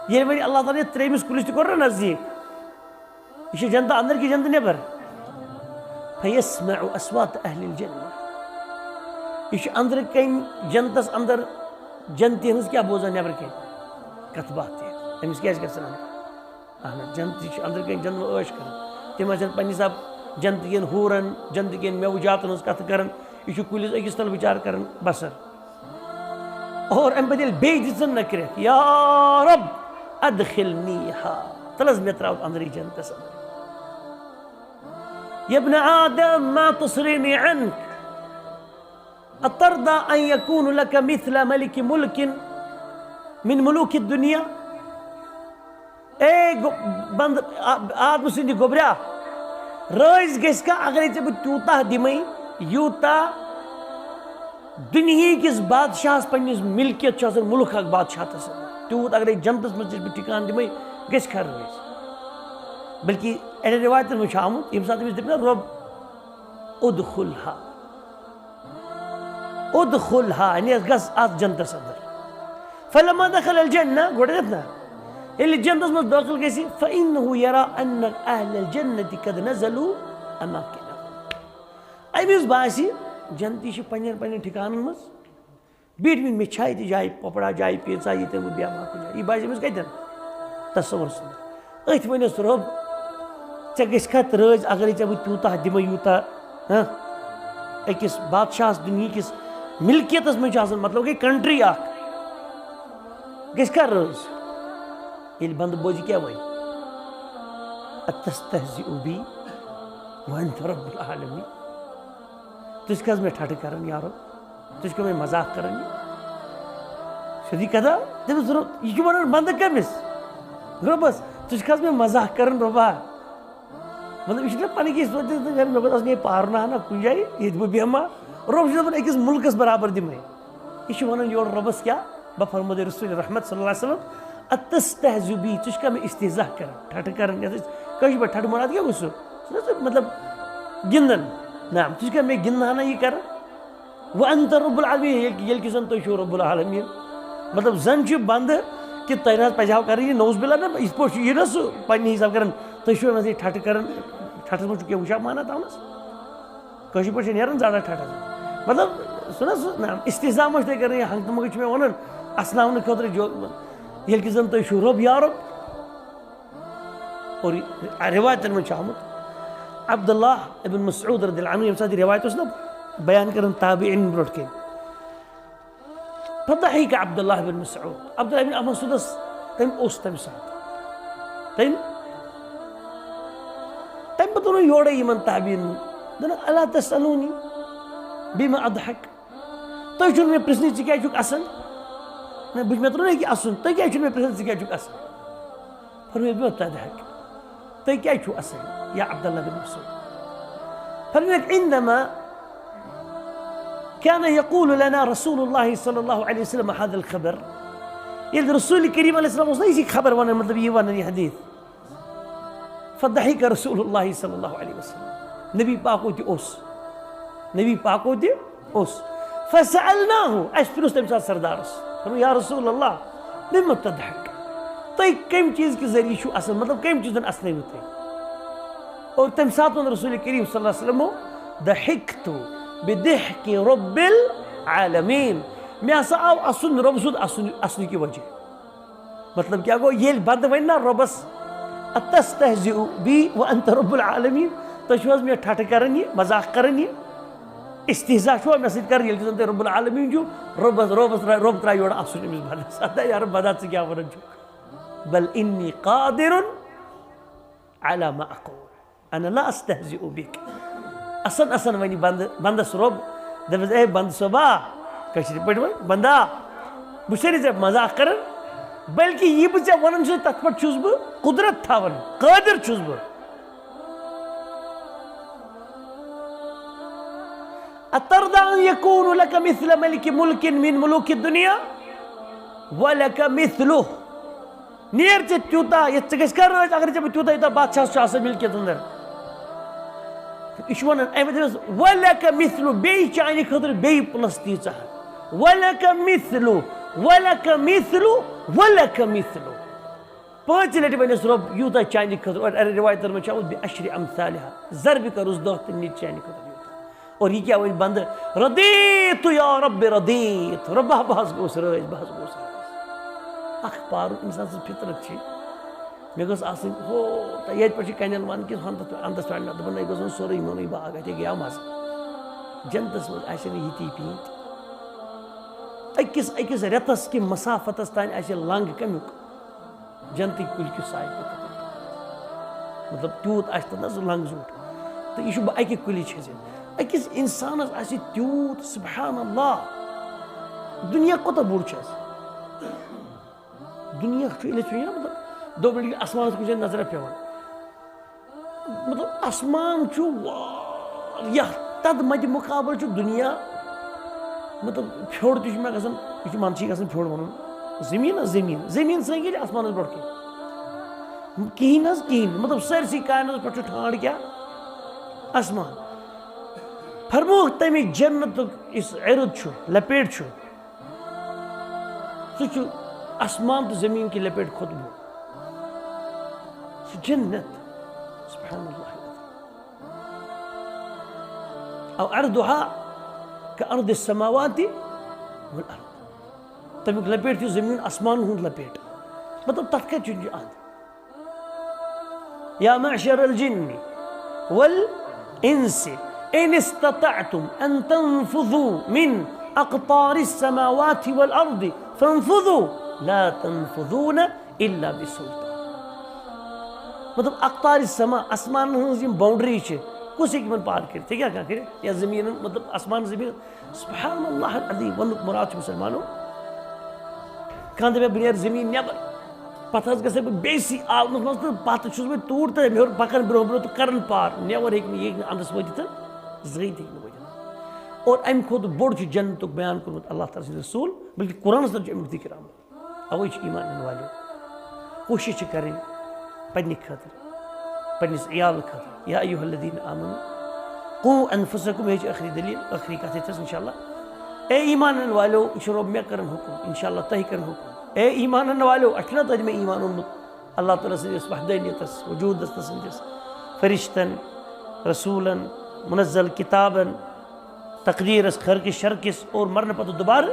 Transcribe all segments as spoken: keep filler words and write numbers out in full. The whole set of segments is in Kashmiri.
ییٚلہِ وۄنۍ اللہ تعالیٰ ہن یتھ ترٛیٚیمِس کُلِس تہِ کوٚر نا نزدیٖک، یہِ چھُ جنتہٕ اندر کہِ جنتہٕ نٮ۪بر؟ فیسمع اصوات اہل الجنہ۔ یہِ چھُ اندرٕ کنۍ جنتس اندر جنتی ہٕنٛز کیٛاہ بوزان نٮ۪برٕ کنۍ؟ کتھ باتھ تہِ۔ أمِس کیٛازِ گژھن اندر؟ اہن حظ، جنتی چھِ اندرٕ کنۍ جنت عٲش کران۔ تِم آسن پننہِ حساب جنتہٕ کٮ۪ن حوٗرن، جنتہٕ کٮ۪ن میوٕ جاتن ہٕنٛز کتھٕ کران۔ یہِ چھُ کُلِس أکِس تل بچار کران بسر۔ اور امہِ پتہٕ ییٚلہِ بیٚیہِ دِژٕن نہ کرٛٮ۪کھ، یا رب ادخلنیہا، تل حظ مےٚ ترٛاو اندرٕے جنتس اندر۔ یا ابن آدم ما تصرفنی عنک، اترضی ان یکون لک مثل ملک ملک من ملوک الدنیا۔ اے گو-، بند-، آ-، آدم سٕنٛدِ گوٚبریا، رٲضۍ گژھِ کھا اگرے ژےٚ بہٕ تیوٗتاہ دِمے، یوٗتاہ دُنیہٕکِس بادشاہس پننِس ملکیت چھُ آسان ملک اکھ بادشاہتس اندر؟ تیوٗت اگرے جنتس منٛز ژےٚ بہٕ ٹھکان دِمے، گژھِ کھا رٲضۍ؟ بلکہِ اڑٮ۪ن رِوایتن منٛز چھُ آمُت، ییٚمہِ ساتہٕ أمِس دٔپۍ نا، رۄب ادخلہا، ادخلہا، یعنی گژھ اتھ جنتس اندر۔ فلما دخل الجنہ، گۄڈٕ دِتھ نا، ییٚلہِ جنتس منٛز دٲخل گژھِ، فإنه يرى أن أهل الجنة قد نزلوا أماكنهم۔ أمِس باسہِ جنتی چھِ پننٮ۪ن پننٮ۪ن ٹھکانن منٛز بیٖٹھمٕتۍ، مےٚ چھا ییٚتہِ جایہِ پۄپڑا، جایہِ پیٖژا، ییٚتٮ۪ن بہٕ بیٚہمہٕ ہا کُنہِ جایہِ؟ یہِ باسہِ أمِس کتٮ۪ن؟ تصورس منٛز۔ أتھۍ ؤنِس، رۄب، ژےٚ گژھِ کھا رٲضۍ اگرے ژےٚ بہٕ تیوٗتاہ دِمے، یوٗتاہ، ہاں، أکِس بادشاہس دُنیہکِس ملکیتس منٛز چھُ آسان، مطلب گٔے کنٹری اکھ، گژھِ کھا رٲضۍ؟ ییٚلہِ بندٕ بوزِ کیٛاہ وَنہِ؟ اتستہزئ بی وانت رب العالمین۔ ژٕ چھکھ حظ مےٚ ٹھٹھٕ کران، یا رب؟ ژٕ چھکھ مےٚ مذاق کران؟ یہِ سیوٚدُے کتھا۔ تٔمِس دوٚپ، یہِ چھُ ونان بندٕ کٔمِس؟ رۄبس۔ ژٕ چھکھ حظ مےٚ مذاق کران، رۄبا؟ مطلب، یہِ چھُنہ پنٕنۍ کِنۍ سونٛچان، تہٕ مےٚ گوٚژھ آسُن یہِ پارُن ہنا کُنہِ جایہِ، ییٚتہِ بہٕ بیٚہمہٕ ہا۔ رۄب چھُ دپان، أکِس مُلکس برابر دِمے۔ یہِ چھُ ونان یورٕ رۄبس کیٛاہ؟ بہٕ فرماوٕ رسول رحمت صلی اللہ علیہ وسلم، اتستہزئ بی، ژٕ چھکھا مےٚ استہزا کران، ٹھٹھٕ کران؟ یتھ أسۍ کٲشِر پٲٹھۍ ٹھٹھٕ مراد کیٛاہ گوٚو سُہ؟ سُہ نہ سُہ مطلب گِنٛدان۔ نعم، ژٕ چھکھا مےٚ گِنٛدان ہنا یہِ کران؟ وانت رب العالمین، ییٚلہِ، ییٚلہِ کہِ زن تُہۍ چھِو رب العالمین۔ مطلب زن چھُ بندٕ کہِ تۄہہِ نہ حظ پزِ ہا کرٕنۍ یہِ، نعوذ باللہ، نہ یِتھ پٲٹھۍ چھُ یہِ نہ سُہ پننہِ حساب کران، تُہۍ چھِو مےٚ سۭتۍ ٹھٹھٕ کران، ٹھٹھس منٛز چھُ کینٛہہ وٕچھان معنہ تھاونس؟ کٲشِر پٲٹھۍ چھِ نیران زیادٕ ٹھٹھس۔ مطلب، سُہ نہ سُہ، نہ، استہزا ما چھُ تۄہہِ کران، یہِ ہنٛگتہٕ منٛگہٕ چھُ مےٚ ونان، اسناونہٕ خٲطرٕ جو-، ییٚلہِ کہِ زن تُہۍ چھِو رۄب یا رۄب۔ اور یہِ روایتن منٛز چھُ آمُت، عبداللہ ابن مسعود رضی اللہ عنہ، ییٚمہِ ساتہٕ یہِ روایت اوس نہ بیان کران تابعین برونٛٹھ کَنہِ، فضحک عبداللہ بن مسعود۔ عبداللہ بن مسعودس، تٔمۍ اوس تَمہِ ساتہٕ۔ تٔمۍ، تَمہِ پتہٕ ووٚن یورے یِمن تابعین، دوٚپُن، الا تسألونی بما اضحک؟ تُہۍ چھِو نہٕ مےٚ پرژھنٕے، ژٕ کیٛازِ چھُکھ اسان؟ نہ، بہٕ چھُس، مےٚ توٚر نہ یہِ کہِ اسُن، تُہۍ کیٛازِ چھِو نہٕ مےٚ پرژھان، ژٕ کیٛازِ چھُکھ اسان؟ فرمٲیِو، بما تضحک؟ تُہۍ کیٛازِ چھِو اسان، یا عبداللہ بن مسعود؟ فرمٲیِکھ، عندما كان يقول لنا رسول الله صلى الله عليه وسلم هذا الخبر، ییٚلہِ رسول کریم علیہ السلام اوس نہ یہِ خبر ونان، مطلب یہِ ونان یہِ حدیث، فضحک رسول اللہ صلی اللہ علیہ وسلم، نبی پاکو تہِ اوس، نبی پاکو تہِ اوس۔ فسألناه، اسہِ پرُژھ تمہِ ساتہٕ سردارس، فرموو، یا رسول اللہ، بما تضحک؟ تُہۍ کمہِ چیٖز کہِ ذٔریعہٕ چھِو اسان، مطلب کمہِ چیٖزن اسنٲوِو تُہۍ؟ اور تمہِ ساتہٕ ووٚن رسول کریم صلی اللہ علیہ وسلمو، ضحکت بضحک رب العالمین، مےٚ ہسا آو اسُن رۄب سُنٛد اسُن، اسنہٕ کہِ وجہ۔ مطلب کیٛاہ گوٚو؟ ییٚلہِ بندٕ وَنہِ نا رۄبس، اتستہزئ بی وانت رب العالمین، تُہۍ چھِو حظ مےٚ ٹھٹھٕ کران یہِ، مذاق کران یہِ، استہزا چھُوا مےٚ سۭتۍ کران، ییٚلہِ کہِ زن تُہۍ رب العالمین چھِو؟ رۄبس، رۄبس ترٛا-، رۄب ترٛایہِ یورٕ اسُن أمِس بندس۔ ادا یارٕ بندا، ژٕ کیٛاہ ونان چھُکھ؟ بل انی قادر علی ما اقول، انا لا استہزئ بک۔ اسان اسان ونہِ بندٕ، بندس رۄب، دپس، اے بندٕ صٲبا، کٲشِر پٲٹھۍ ونہِ، بندا، بہٕ چھُسے نہٕ ژےٚ مذاق کران، بلکہِ یہِ بہٕ ژےٚ ونان چھُسے، تتھ پٮ۪ٹھ چھُس بہٕ قدرت تھاوان، قٲدر چھُس بہٕ۔ اترضى ان يكون لك مثل ملك ملك من ملوك الدنيا ولك مثله؟ نیر ژےٚ تیوٗتاہ، یَتھ ژےٚ گژھِ کَرُن آسہِ، اگر ژےٚ بہٕ تیوٗتاہ یوٗتاہ بادشاہ چھُ آسان مِلکِیَت اندر۔ یہِ چھُ وَنان، اَمہِ دوٚپمَس، "وَلَکَ مِثْلُ"، بیٚیہِ چانہِ خٲطرٕ بیٚیہِ پٕلَس تیٖژاہ۔ "وَلَکَ مِثْلُ، وَلَکَ مِثْلُ، وَلَکَ مِثْلُ"۔ پانٛژِ لٹہِ ونٮ۪س رۄب یوٗتاہ چانہِ خٲطرٕ، اور اَرِ رِوایتن منٛز چھُ آمُت بِعَشْرِ أَمْثَالِهَا، ضربہِ کَرُس دَہ تہٕ نِچ چانہِ خٲطرٕ یوٗتاہ۔ اور یہِ کیٛاہ وَنہِ بندٕ؟ رضیت یا رب رضیت، رۄبا بہٕ حظ گوٚوُس رٲضۍ، بہٕ حظ گوٚوُس رٲضۍ۔ اکھ پارُن اِنسان سٕنٛز فطرت چھِ، مےٚ گٔژھ آسٕنۍ ہو، تہٕ ییٚتہِ پٮ۪ٹھ چھِ کَنٮ۪ن وَنان کہِ ہَنٛدَس پٮ۪ٹھ، اَنٛدَس پٮ۪ٹھ نہ، دَپان نہ، یہِ گوٚژھ وَنُن سورُے میونُے باغ، اَتہِ گٔیاو مَزٕ۔ جنتَس منٛز آسہِ نہٕ یِتی پیٖنتۍ۔ أکِس أکِس رٮ۪تَس کہِ مسافتَس تانۍ آسہِ لنٛگ کَمیُک؟ جنتی کُلۍ کِس سایہِ پٮ۪ٹھ۔ مطلب، تیوٗت آسہِ تَتھ نہ سُہ لنٛگ زیوٗٹھ۔ تہٕ یہِ چھُ بہٕ اَکہِ کُلِچ ہِنٛز۔ أکِس اِنسانَس آسہِ تیوٗت، سبحان اللہ، دُنیا کوٗتاہ بوٚڑ چھُ اَسہِ۔ دُنیا چھُ ییٚلہِ أسۍ وٕچھو، مطلب، دوٚپُن ییٚلہِ آسمانَس کُن چھِ نظرہ پٮ۪وان۔ مطلب، آسمان چھُ واریاہ، تَتھ مَدِ مُقابلہٕ چھُ دُنیا، مطلب، پھیوٚر تہِ چھُ مےٚ گژھان، یہِ چھُ منٛدچھٕے گژھان پھیوٚر وَنُن۔ زٔمیٖن حظ زٔمیٖن، زٔمیٖن سۭتۍ گٔے آسمانَس برونٛٹھ کَنہِ۔ کِہیٖنۍ حظ، کِہیٖنۍ۔ مطلب، سٲرسٕے کائناتَس پٮ۪ٹھ چھُ ٹھانٛڈ کیٛاہ؟ آسمان۔ فرمووُکھ تَمہِ جنتُک یُس عرض چھُ، لپیٹ چھُ، سُہ چھُ آسمان تہٕ زٔمیٖن کہِ لپیٹ کھۄتہٕ بوٚڑ۔ سُہ جنت۔ سبحان اللہ۔ او عرضها كعرض السماوات والأرض۔ تَمیُک لپیٹ چھُ زٔمیٖن آسمان ہُنٛد لپیٹ۔ مطلب، تَتھ کَتہِ چھُ یہِ اَنٛد؟ يا معشر الجن والإنس إن استطعتم أن تنفذوا من أقطار السماوات والأرض فانفذوا لا تنفذون إلا بسلطان۔ مطلب، اقطار السما، آسمانن ہٕنٛز یِم باؤنڈری چھِ، کُس ہیٚکہِ یِمن پار کٔرِتھ؟ ہیٚکیٛاہ کانٛہہ کٔرِتھ؟ یا زٔمیٖنن، مطلب، آسمان زٔمیٖن، سبحان اللہ العظیم، وَنُک مُراد چھُ مُسلمانو، کانٛہہ دَپہِ بہٕ نیرٕ زٔمیٖن نٮ۪بر، پَتہٕ حظ گژھٕ بہٕ بیٚیہِ سٕے عالمَس منٛز تہٕ پَتہٕ چھُس بہٕ توٗرۍ تہٕ مےٚ ہیوٚر پَکان برٛونٛہہ برٛونٛہہ تہٕ کَران پار، نٮ۪بر ہیٚکہِ نہٕ، یہِ ہیٚکہِ نہٕ اَنٛدَس وٲتِتھ، زٕہٕنۍ تہِ ہیٚکہِ نہٕ وٲتِتھ۔ اور اَمہِ کھۄتہٕ بوٚڑ چھُ جنتُک بیان کوٚرمُت اللہ تعالیٰ سٕنٛدِ رسول، بلکہِ قرآنَس منٛز چھُ اَمیُک ذِکر آمُت۔ اوے چھِ ایمان انن والٮ۪و کوٗشِش چھِ کَرٕنۍ پننہِ خٲطرٕ، پننِس عیالہٕ خٲطرٕ۔ یا ایھا الذین آمنوا قوا انفسکم، یہِ چھِ ٲخری دٔلیٖل، ٲخری کَتھ ییٚتھَس انشاءاللہ۔ اے ایمان انن والٮ۪و، یہِ چھُ رۄب مےٚ کران حُکُم، انشاءاللہ تۄہہِ کران حُکُم۔ اے ایمان انن والٮ۪و، اَسہِ چھُنہ تۄہہِ مےٚ ایمان اوٚنمُت؟ اللہ تعالیٰ سٕنٛدِس وحدانیتَس، وجوٗدَس تہٕ سٕنٛدِس فرشتن، رسوٗلن، منزل کتابن، تقدیرس، خرکس شرکس اور مرنہٕ پتہٕ دوبارٕ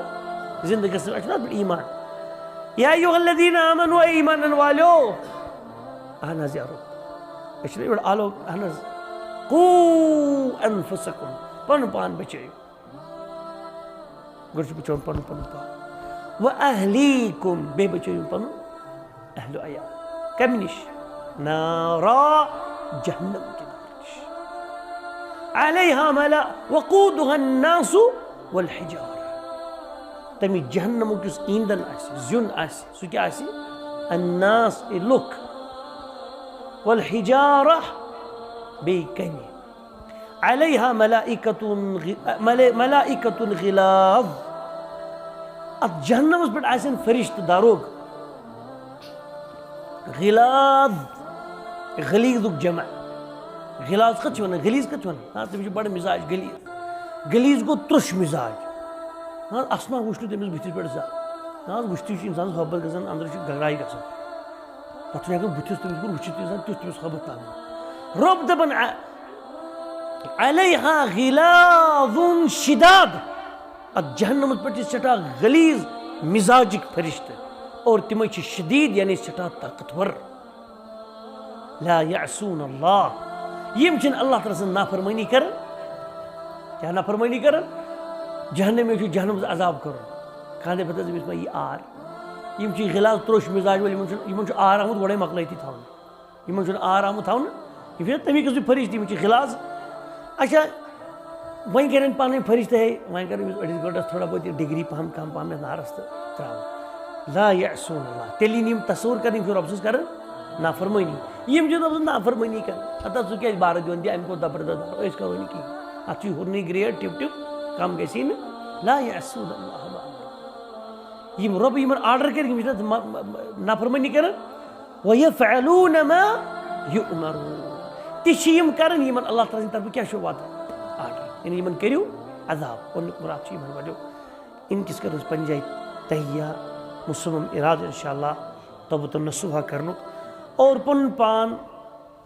زندٕ گژھنس، اَسہِ چھُنہ اَتھ پٮ۪ٹھ ایمان؟ یا ایھا الذین آمنوا، اے ایمان انن والیو، اہن حظ یارو، أسۍ چھِنہ یورٕ آلو، اہن حظ، قوا انفسکم، پنُن پان بچٲیِو۔ گۄڈٕ چھُ بچاوُن پنُن پنُن پان۔ و اہلیکم، بیٚیہِ بچٲیِو پنُن اہل و عیال۔ کمہِ نِش؟ نارا، جہنم کہِ نارٕ نِش۔ علیہا ملا وقودها الناس والحجارہ۔ تمہِ جہنمُک یُس ایندھن آسہِ، زیُن آسہِ، سُہ کیٛاہ آسہِ؟ الناس، اے لُکھ۔ والحجارہ، بیٚیہِ کنہِ۔ علیہا ملائکۃ غ-، ملائ-، ملائکۃ غلاظ۔ اتھ جہنمس پٮ۪ٹھ آسن فرشتہٕ داروغ۔ غلاظ، غلیظُک جمع۔ غلاظ کتھ چھِ ونان؟ غلیظ کتھ چھِ ونان؟ ہاں، تٔمِس چھُ بڑٕ مزاج غلیظ۔ غلیظ گوٚو ترٛوٚش مزاج۔ ہاں، اَسہِ ما وُچھ نہٕ تٔمِس بٕتھِس پٮ۪ٹھ زانٛہہ؟ نہ حظ، وٕچھتھٕے چھُ اِنسانَس ہۄبَر گژھان، أنٛدرٕ چھُ گگرایہِ گژھان۔ تَتھ چھُنہٕ ہٮ۪کان بٕتھِس تٔمِس کُن وٕچھِتھ تہِ اِنسان، تیُتھ تٔمِس ہۄبَر تَگان۔ رۄب دَپان، اَ-، علیہا غلاظ شداد۔ اَتھ جہنمَس پٮ۪ٹھ چھِ سٮ۪ٹھاہ غلیظ مزاجِکۍ فرشتہٕ، اور تِمَے چھِ شدید، یعنی سٮ۪ٹھاہ طاقتور۔ لا یعصون اللہ، یِم چھِنہٕ اللہ تعالیٰ سٕنٛز نافرمٲنی کران۔ کیٛاہ نافرمٲنی کران؟ جہنمی چھُ جہنمس عذاب کرُن۔ خانٛدے پتہٕ حظ أمِس ما یی آر؟ یِم چھِ غلاظ ترٛوٚش مزاج وٲلۍ، یِمن چھُنہٕ، یِمن چھُ آر آمُت گۄڈے مۄکلٲیتھٕے تھاونہٕ۔ یِمن چھُنہٕ آر آمُت تھاونہٕ۔ یِم چھِنہٕ تَمی قٕسمٕکۍ فرشتہٕ، یِم چھِ غلاظ۔ اچھا، وۄنۍ کرن پنٕنۍ فرشتہٕ، ہے، وۄنۍ کرن أمِس أڑِس گٲنٛٹس تھوڑا بہت یہِ ڈگری پہم کم پہم یتھ نارس تہٕ تراوو۔ لا یعصون اللہ، تیٚلہِ یِن یِم تصور کرن، یِم چھِ رۄب سٕنٛز کران نافرمٲنی۔ یِم چھِ رۄب سٕنٛز نافرمٲنی کران۔ ہتا ژٕ کیازِ بارٕ دِوان تہِ، امہِ کھۄتہٕ زبردست بارٕ، أسۍ کرو نہٕ کِہیٖنۍ۔ اتھ چھُ ہیوٚرنُے گریڈ ٹِپ ٹِپ، کم گژھی نہٕ۔ لا یعصون اللہ ما امرہ۔ یِم رۄب یِمن آرڈر کرِ، یِم چھِ نہ م-، م-، م-، نافرمٲنی کران۔ وَيَفْعَلُونَ مَا يُؤْمَرُونَ۔ تہِ چھِ یِم کران، یِمن اللہ تعالیٰ سٕنٛدِ طرفہٕ کیٛاہ چھُ واتان؟ آرڈر۔ یعنی یِمن کٔرِو عذاب۔ وَنُک مُراد چھُ یِمن وَنیو۔ اِن کِس کٔرٕس پنٕنہِ جایہِ تہیہ، مُصمم اِرادٕ اِنشاءاللہ۔ توبۃ النصوحہ کرنُک، اور پنُن پان،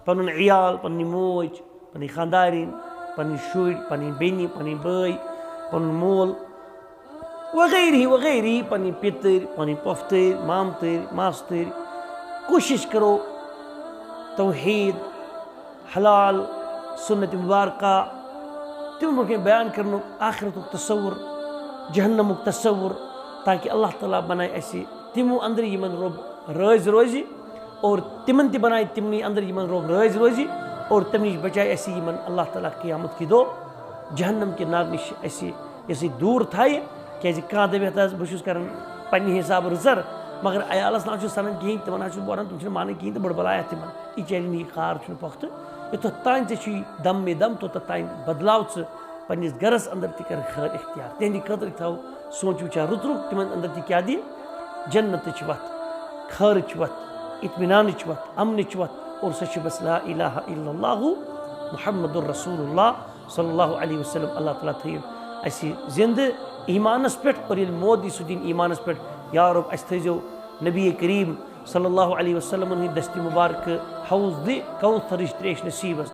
پنُن عیال، پنٕنۍ موج، پنٕنۍ خاندارِنۍ، پنٕنۍ شُرۍ، پنٕنۍ بیٚنہِ، پنٕنۍ بٲے، پنُن مول، وغیرہ وغیرہ، پنٕنۍ پِتٕرۍ، پنٕنۍ پۄفتٕرۍ، مامتٕرۍ، ماستٕرۍ۔ کوٗشِش کرو توحید، حلال، سنت مبارکہ، تِم برونٛہہ کَنہِ بیان کرنُک، آخرتُک تصور، جہنمُک تصور، تاکہ اللہ تعالیٰ بنایہِ اسہِ تِمو اندر یِمن رۄب رٲضۍ روزِ، اور تِمن تہِ بنایہِ تِمنٕے اندر یِمن رۄب رٲضۍ روزِ، اور تِم نِش بچایہِ اسہِ یِمن اللہ تعالیٰ قیامت کہِ دۄہ جہنم کہِ نار نِش اسہِ یہِ دوٗر تھایہِ۔ کیازِ کانٛہہ دَپہِ ہتا، بہٕ چھُس کران پننہِ حسابہٕ رٕژر، مگر عیالس نہ چھُ سنان کِہیٖنۍ، تِمن نہ چھُ بہٕ ونان، تِم چھِنہٕ مانان کِہیٖنۍ تہٕ بٔڑ بلایا تِمن۔ یہِ چلہِ نہٕ، یہِ کار چھُنہٕ پۄختہٕ۔ یوٚتتھ تام ژےٚ چھُے دم مے دم، توٚتتھ تام بدلاو ژٕ پننِس گرس اندر تہِ کر خٲر اختیار۔ تِہنٛدِ خٲطرٕ تھاو سونچ وچار رُت رُت، تِمن اندر تہِ کیٛاہ دِ؟ جنتٕچ وتھ، خٲرٕچ وتھ، اطمینانٕچ وتھ، امنٕچ وتھ، اور سۄ چھِ بس لا الہ الا اللہ محمد رسول اللہ صلی اللہ علیہ وسلم۔ اللہ تعالیٰ تھٲیِن اسہِ زندٕ ایمانس پٮ۪ٹھ، اور ییٚلہِ موت دی سُہ دِن ایمانس پٮ۪ٹھ۔ یا رب، اسہِ تھٲیزیو نبی کریم صلی اللہ علیہ وسلمن ہٕنٛدِ دستِ مبارکہٕ حوضِ کوثرٕچ تریش نصیبس۔